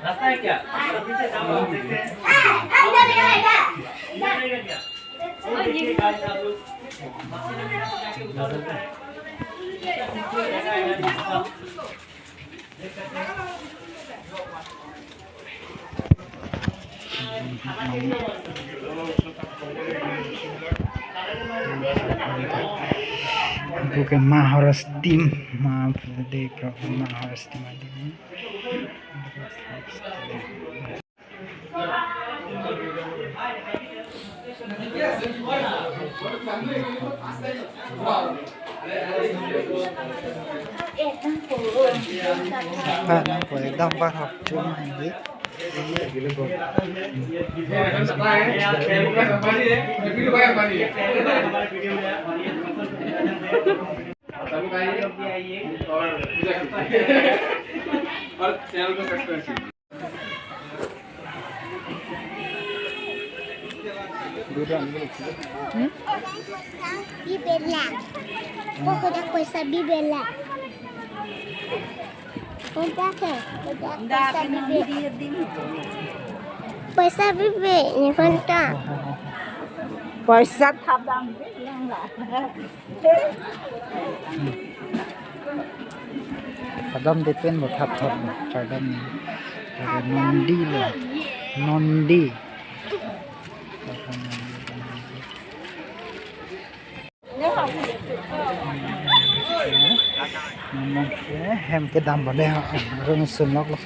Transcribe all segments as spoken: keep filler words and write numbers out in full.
रास्ता है क्या? Bukan ma horas tim, ma pede pro ma horas tim adim. Ah, nang ko ekdam bar hok chum hai. और चैनल को सब्सक्राइब कीजिए। Hmm? Bibela. Ko kodak paisa bibela. Kodak hai, kodak paisa bibe. Paisa bibe, ni phone ta. Paisa thap dam bilang la. Kadam depen bo thap thap bo, kadam ni. Ada nondi lo, nondi. Memang, ya, hem kedam bo le, ha, baru nusun lok lok.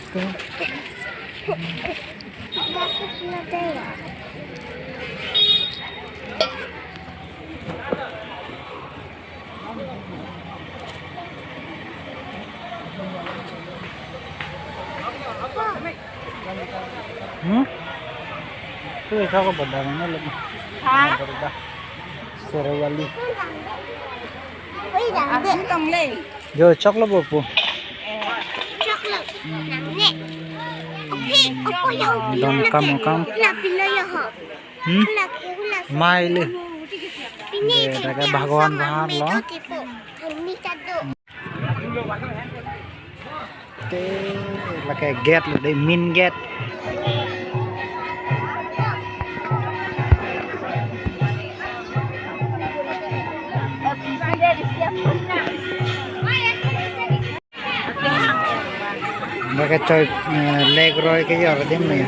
Hmm? Tu isa ko benda mana lagi? Ha? Benda. Serwali. Oi, dang de. Ang tong le. Jo, choklo bo pu. Choklo. Dang de. Oke, oke, ya. Dang kam kam. La pilo ya ho. Hmm? Mai le. Pine. Daga Bhagwan bahar lo. Te, lake gate lo de, main gate. Baka choi, eh, leg roi ke yor dim ne.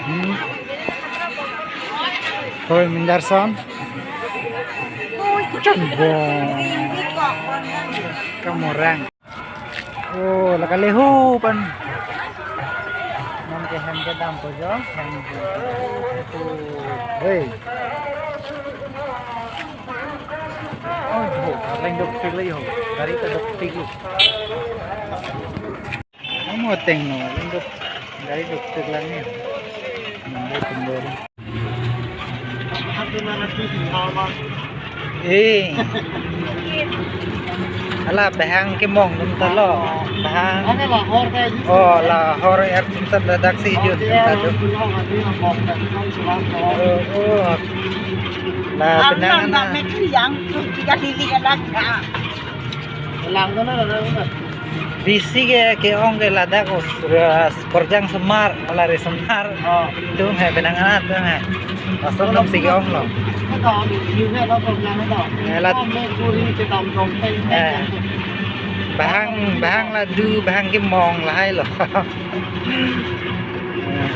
Hmm. Hoi, mindarson. Chun bo. Kamu rang. Oh, lake lehu pen. Non ke hem kedam ko jo, hem. Hei. Oh, ho, leng dok tik le ho. Gari ta dok tik le. Kamu ateng no, leng dok. Gari dok tik lang ni. Nang dok kendor. Eh. Hala bahang kemong dum ta lo. Bahang. Ane lahor ka ji. Oh, lahor er dum ta ladak si jun dum ta jun. Oh, oh. La penang na. Yang tu tiga lili ka lak ka. Lang ko na, lang ko na. Bisi ke, ke-ong ke ladak os, ras, korjang semar, hala resomar. Oh. Tum he, penang atum he. Lason nong si ke-ong lo. Ito, yun na lo, program ito. Eh, lat- Oh, may puri si Tam Tong Peng. Eh. Bahang, bahang ladu, bahang kemong lahai lo. Eh.